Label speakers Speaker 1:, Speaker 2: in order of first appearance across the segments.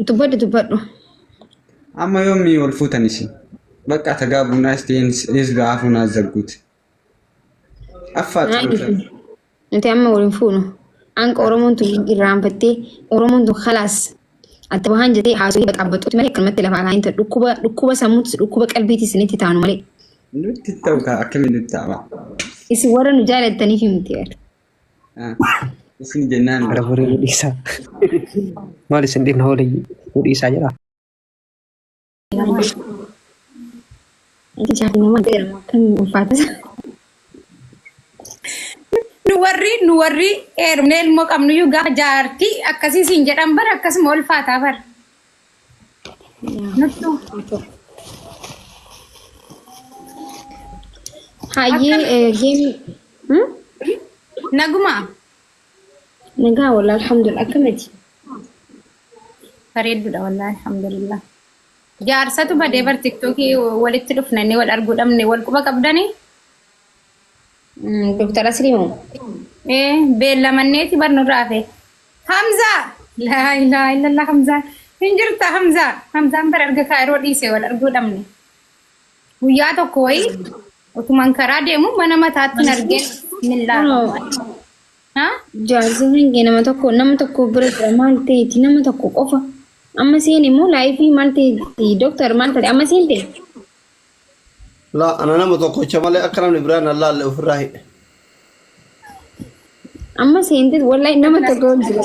Speaker 1: Dubbadhu dubbadhu.
Speaker 2: Amma yoomii wal fuutan isin? Bakka tagaabunaa istiin hizba afuun azagguut. Affaa xuruu.
Speaker 1: Nuti amma waliin fuunu. Anqa Oromoon tun irraanfattee Oromoon tun khalaas adda bahaan jettee haasoo baxaabbattuuti malee akkanumatti lafaa kaa'in ta'e dhukkuba dhukkuba sammuutis dhukkuba qalbiitis isinitti taanu malee.
Speaker 2: Nutti ta'u kaa akkamiin nutti ta'a?
Speaker 1: Isin warra nu jaalattaniif miti.
Speaker 2: Isin jennaan.
Speaker 3: Ara horii nu dhiisaa. Maal isin dhiifna hoolii nu dhiisaa jedha.
Speaker 1: Ati jaartii nama jedhamu akkamiin ulfaata.
Speaker 4: Nu warri heerumnee ilmoo qabnuyyuu gaafa jaartii akkasii siin jedhan bara akkasuma ulfaataa bara. Nuttu
Speaker 1: Hayyee geemii.
Speaker 4: Naguma.
Speaker 1: Nagaa wallah alhamdulillah akkamiti.
Speaker 4: Bareedduudha wallahi, alhamdulillah. Jaarsatu badee bar TikTokii walitti dhufne inni wal arguu dhabne wal quba qabdanii.
Speaker 1: Doktar Asrii moo?
Speaker 4: Ee, beellamanneeti bar nurraa hafe. Hamzaa! Laa ilaaha illallah, Hamzaa. Hin jirta Hamzaa? Hamzaan bar erga kaayiroo dhiise wal arguu dhabne. Guyyaa tokko wayii otuman karaa deemu mana mataatti hin argeen millaa. Ha?
Speaker 1: Jaarsi hange nama tokko bira jira maal ta'eeti nama tokko qofa. Amma seen immoo live maal ta'eeti doktar maal ta'e amma seente?
Speaker 5: Laa, ana nama tokkocha malee akka namni biraa na laalle ofirraa hidhe.
Speaker 1: Amma seente wallahi nama tokko jira.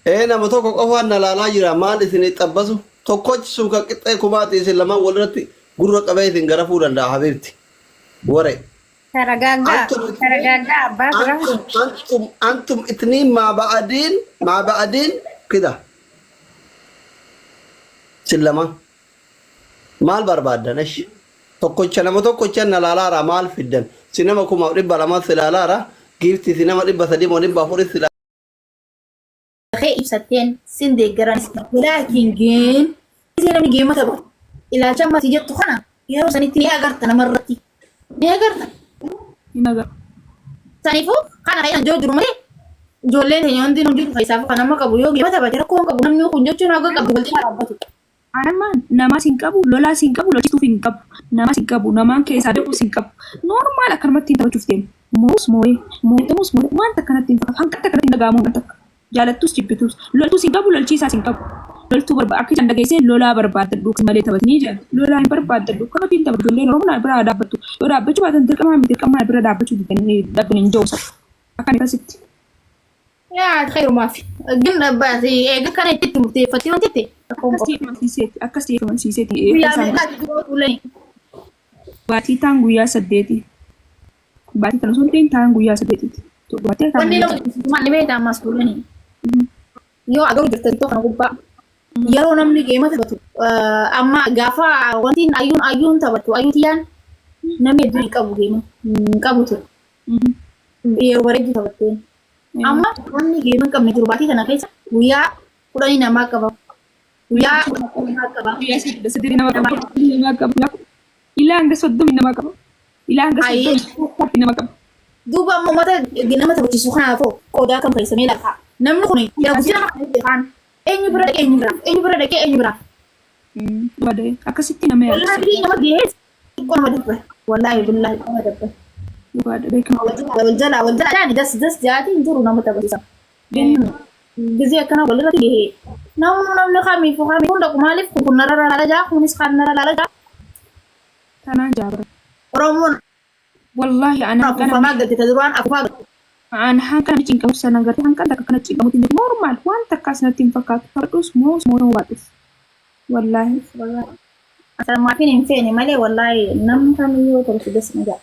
Speaker 5: Ee, nama tokko qofaan na laalaa jira, maal isin xabbasu? Tokkochi sun kan qixxee kumaati, isin lamaan walirratti gurra qabee isin garafuu danda'a habiibti. Ware.
Speaker 4: Taragaaggaa.
Speaker 5: Antum
Speaker 4: Taragaaggaa abbaa biraa.
Speaker 5: antum antum antum itniin maa ba'adiin maa ba'adiin kida. Isin lamaan maal barbaaddan eshi? Tokkocha nama tokkocha na laalaara maal fiddan? Si nama 200,000 si laalaara giifti si nama 300 moo 400 si
Speaker 6: Kee ibsatteen sin deeggaran, laakiin geen gisee namni geema taphatu ilaalcha amma ati jettu kana yeroo sanitti ni agarta, namarratti ni agarta.
Speaker 7: Hin agarra.
Speaker 6: Saniifuu kana kan ijoo jiru malee ijoolleen keenya hundi nu jiru keessaafuu kan amma qabu yoo geema taphate rakkoo hin qabu, namni kun jechuun haga qabdu wal cinaa dhaabbatu.
Speaker 7: Anamma namaas hin qabu, lolaas hin qabu, lolchistuuf hin qabu. Namaas hin qabu, namaan keessaa beekuus hin qabu. Normal akkanumatti hin taphachuuf deemu. Mo'us moo'ee, mo'atamus moo'ee, wanta akkanatti hin fakkaatu. Hanqatti akkanatti hin dhaga'amu hanga takka. Jaalattus jibbitus. Loltuus hin qabu, lolchiisaas hin qabu. Loltuu barbaada. Akka isaan dhageessee lolaa barbaaddadhu malee taphatanii jedhan. Lolaa hin barbaaddadhu. Akkanumatti hin taphatu. Ijoolleen Oromoo na bira haa dhaabbattu. Yoo dhaabbachuu baatan dirqamaa miti, dirqamaa bira dhaabbachuu didanii dhabban hin jiru. Akkan akkasitti.
Speaker 6: Yaa khairumaaf. Gin baasi eega kana itti murteeffattee wanti itti.
Speaker 7: Akkas ta'e amansiiseeti. Akkas ta'e amansiiseeti.
Speaker 6: Guyyaa meeqaati dura tuulanii?
Speaker 7: Baatii taan guyyaa 8. Baatii tana osoo hin ta'in taan guyyaa 8ti. Baatii taan
Speaker 6: Wanni
Speaker 7: guyyaa
Speaker 6: nama jibbisiisu maal beektaa ammas tuulanii? Yoo agaruu jirta iddoo kana gubbaa. Yeroo namni geema taphatu amma gaafa wanti ayyuun taphatu ayyuu tiyyaan namni hedduu hin qabu, geema hin qabu ture. Yeroo bareedduu taphatteen. Amma namni geema hin qabne jiru baatii kana keessa guyyaa 10 namaa qaba. Guyyaa 10 namaa qaba.
Speaker 7: Guyyaa 8 nama qaba. Nama qaba. Ilaa hanga 30 nama qaba. Ilaa hanga 30 nama qaba.
Speaker 6: Duuba ammoo uummata nama taphachiisu kanaafoo qoodaa kam keessamee lafa. Namni kun yaa guddina nama kana beekaan eenyu bira dhaqee eenyu biraaf, eenyu bira dhaqee eenyu biraaf.
Speaker 7: Badee akkasitti nama yaadsa.
Speaker 6: Wallaahi nama gahee xiqqoo nama dabba. Wallaahi billaahi nama dabba.
Speaker 7: Dhugaadha beekama.
Speaker 6: Wal jalaa wal jalaa yaani das das jaatiin jiru nama taphachiisa. Gisee akkana walirratti gahee. Namni kamiifuu kamiifuu dhaqu maaliif kun narra laala jaa, kunis kan narra laala jaa.
Speaker 7: Tanaan jaabara.
Speaker 6: Oromoon
Speaker 7: Wallaahi ana
Speaker 6: afuufamaa galte ta duraan afuufaa galte.
Speaker 7: An hanqana cinqamu sana gartee hanqan takka kana cinqamutti hin normal waan takkaas natti hin fakkaatu. Taphadhus moos mootamuu baadhus. Wallaahi.
Speaker 6: Asalmaafiin hin feene malee wallaahi namni kamiyyuu taphatu das na ja'a.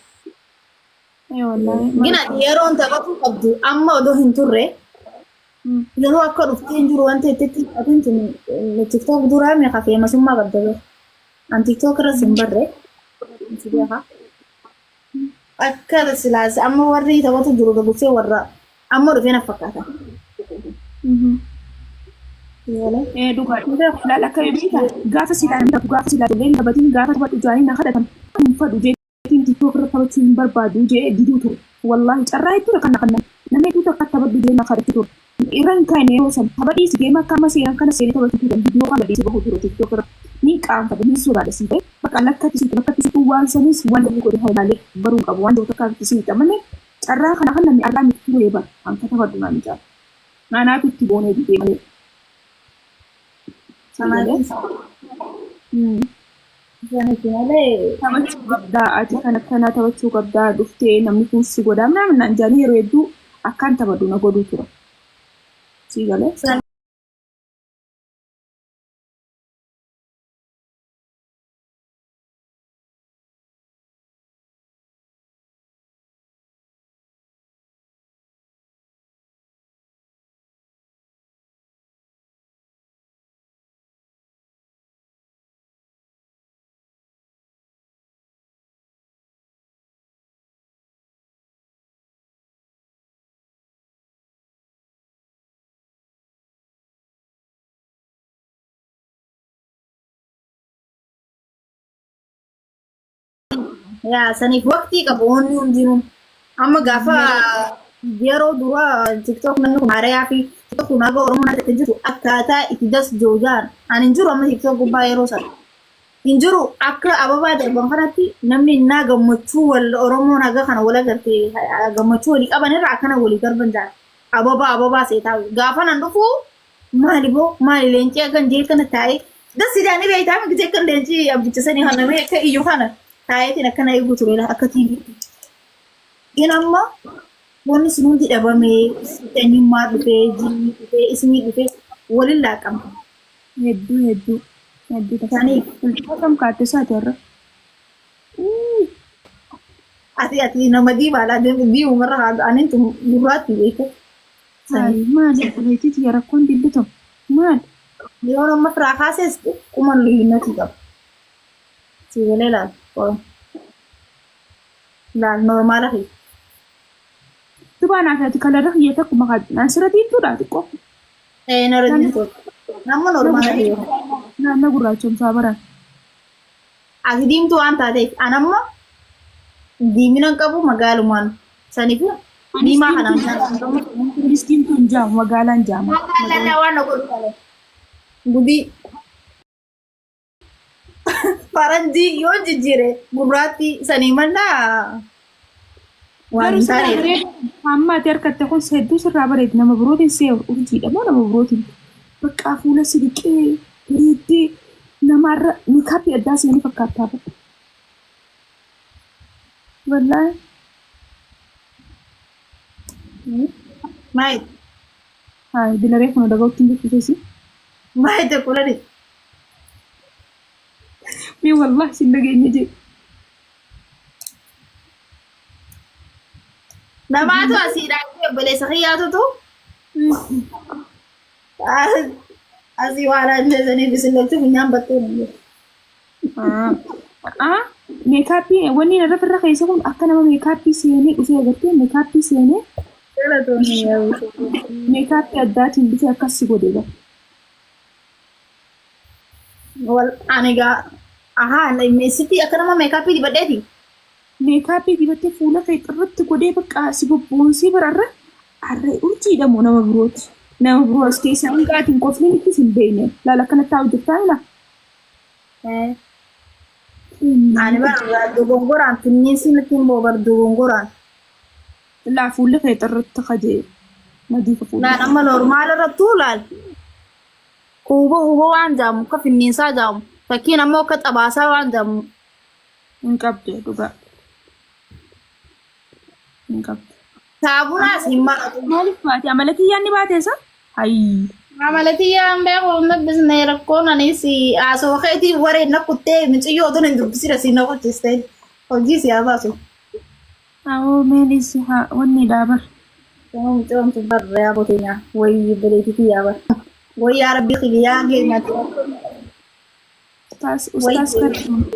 Speaker 7: Ee wallaahi.
Speaker 6: Gina yeroon taphatuu qabdu amma odoo hin turre yeroo akka dhuftee hin jiru wanta itti taphatin tun TikTok duraa meeqa feemasummaa qabda bara. An TikTok irras hin barre. Si beeka. Akka silaas amma warri taphatu jiru dursee warra amma dhufee na fakkaata.
Speaker 7: Ee dhugaadha. Laal akka beektaa gaafa silaa hin taphu, gaafa silaa ijoolleen taphatiin gaafa taphadhu jaanii na kadhatan hin fadhu jeetiin TikTok irra taphachuu hin barbaadu jee diduu ture. Wallaahi carraa hedduudha kan na kennan. Nama hedduutu akka taphadhu jee na kadhachuu ture. Irra hin kaane yeroo san tapha dhiisi geema akka amma seenan kana seenee taphachuu turan viidiyoo kana dhiisee bahuu ture TikTok irra. Ni qaanfadha ni sodaadha sii ta'e bakka lakkatti siite bakka situu waan sanis waan namni godhe ilaalee baruu qabu waan ta'u takka siite malee carraa kana kan namni arraa miti ture bara an katabadhu naan jaa. Anaatu itti boonee didee malee.
Speaker 6: Malee.
Speaker 7: Taphachuu qabdaa ati kan akkanaa taphachuu qabdaa dhuftee namni kun si godhaa naan naan jaanii yeroo hedduu akkaan taphadhu na godhuu tura. Sii galee.
Speaker 6: Yaa saniif waqtii qabu wanni hundinuu. Amma gaafa yeroo dura TikTok namni kun haarayaa fi TikTok kun haga Oromoon akka jirtu akkaataa itti das joojaan ani hin jiru amma TikTok gubbaa yeroo sana. Hin jiru akka ababaa darban kanatti namni innaa gammachuu wal Oromoon haga kana wal agartee gammachuu walii qaban irra akkana walii darban jaala. Ababaa ababaa seetaa gaafa nan dhufu maali boo maali leencii akkan jee kana taa'ee das sidaanii beektaa miti akkan leencii abbicha sanii kana mee akka iyyu kana taa'eetiin akkana eegu ture akka tiiviitti. In amma wanni sun hundi dhabamee eenyummaa dhufee jinnii dhufee ismii dhufee waliin laaqama.
Speaker 7: Hedduu hedduu hedduu takka.
Speaker 6: Saniif
Speaker 7: Ulfaata kaatte isaati irra.
Speaker 6: Ati nama diimaadha diimumarra haa anin tun gurraatti beeku. Saniif
Speaker 7: Maali obboleettii tiyya rakkoon dilbitu maali?
Speaker 6: Yoo amma firaa kaasees xiqquma luyyinnatii qaba. Si galee laal qoon laal normaala fi.
Speaker 7: Dubaa naaf ati kalarra kiyya takkuma naan sirra diimtuudha xiqqoo.
Speaker 6: Ee nara diimtuu. Nama normaala fi.
Speaker 7: Naannoo gurraachomsaa baran.
Speaker 6: Ati diimtuu waan taateef an amma diimina hin qabu magaalumaan saniif diimaa kanaan
Speaker 7: Anis diimtuu hin jaamu magaalaan jaama.
Speaker 6: Magaalaan waan na godhu malee. Gudii. Faranjii yoo jijjiire gurraatti sanii mannaa waan
Speaker 7: Garuu
Speaker 6: hin
Speaker 7: sirraa
Speaker 6: taane.
Speaker 7: bareeda. Hamma ati harkatte kun hedduu sirraa bareeda. Nama birootiin see urjiidha moo nama birootiin? Bakka fuula si dhiqee bareeddee namaarra meekaappii addaa seenuu fakkaattaa bara. Wallaahi.
Speaker 6: Maayit
Speaker 7: Haa dilaree kun dhaga'utti hin jirtu teessi.
Speaker 6: maayit kulani.
Speaker 7: Mee wallaahi sin dhageenye jee.
Speaker 6: Namaatu asii dhaabee obboleessa kiyyaatutu asii waan ajjeesaniif isin lolchu funyaan battee hin jiru.
Speaker 7: Meekaappii wanni irra firra keessa kun akka nama meekaappii seenee dhufee agartee meekaappii seenee
Speaker 6: Galatoonni
Speaker 7: meekaappii addaatiin dhufee akkas si godhe bara.
Speaker 6: Wal ani gaa ahaa sitti akka nama meekaappii dibadheeti.
Speaker 7: Meekaappii dibattee fuula kee xirritti godhee bakka si bobboonsee bararra harree urjiidha moo nama birooti. Nama biroo as keessaa hanga ati hin kofliin ittis hin beekne. Laala akkanatti taa'u jirtaa ila.
Speaker 6: Ani bara dogongoraan finniinsi natti hin boobar dogongoraan.
Speaker 7: Laa fuulli kee xirritti kajee nadiifa fuulli.
Speaker 6: Laal amma normaala irrattuu laal. Huuba huuba waan jaamu akka finniinsaa jaamu. Fakkiin ammoo akka xabaasaa waan jaamu.
Speaker 7: Hin qabde dhugaa. Hin qabde.
Speaker 6: Saabunaas hin maratu.
Speaker 7: Maaliif baate? Amala kiyyaan ni baate isa? Hayii.
Speaker 6: Amalatiyyaan beeku dubbisne rakkoon anis haasoo keetii wareen na kuttee miciyyoo otoo hin dubbisine si na qochiste hojii si haa baasu.
Speaker 7: Awoo meenis haa wanni dhaabar.
Speaker 6: Mucaan tun barra yaa boteenya wayii obboleettiitii yaa bara. Wayii yaa rabbii kiyyaa keenyaatti.
Speaker 7: Ustaas ustaas kadhu.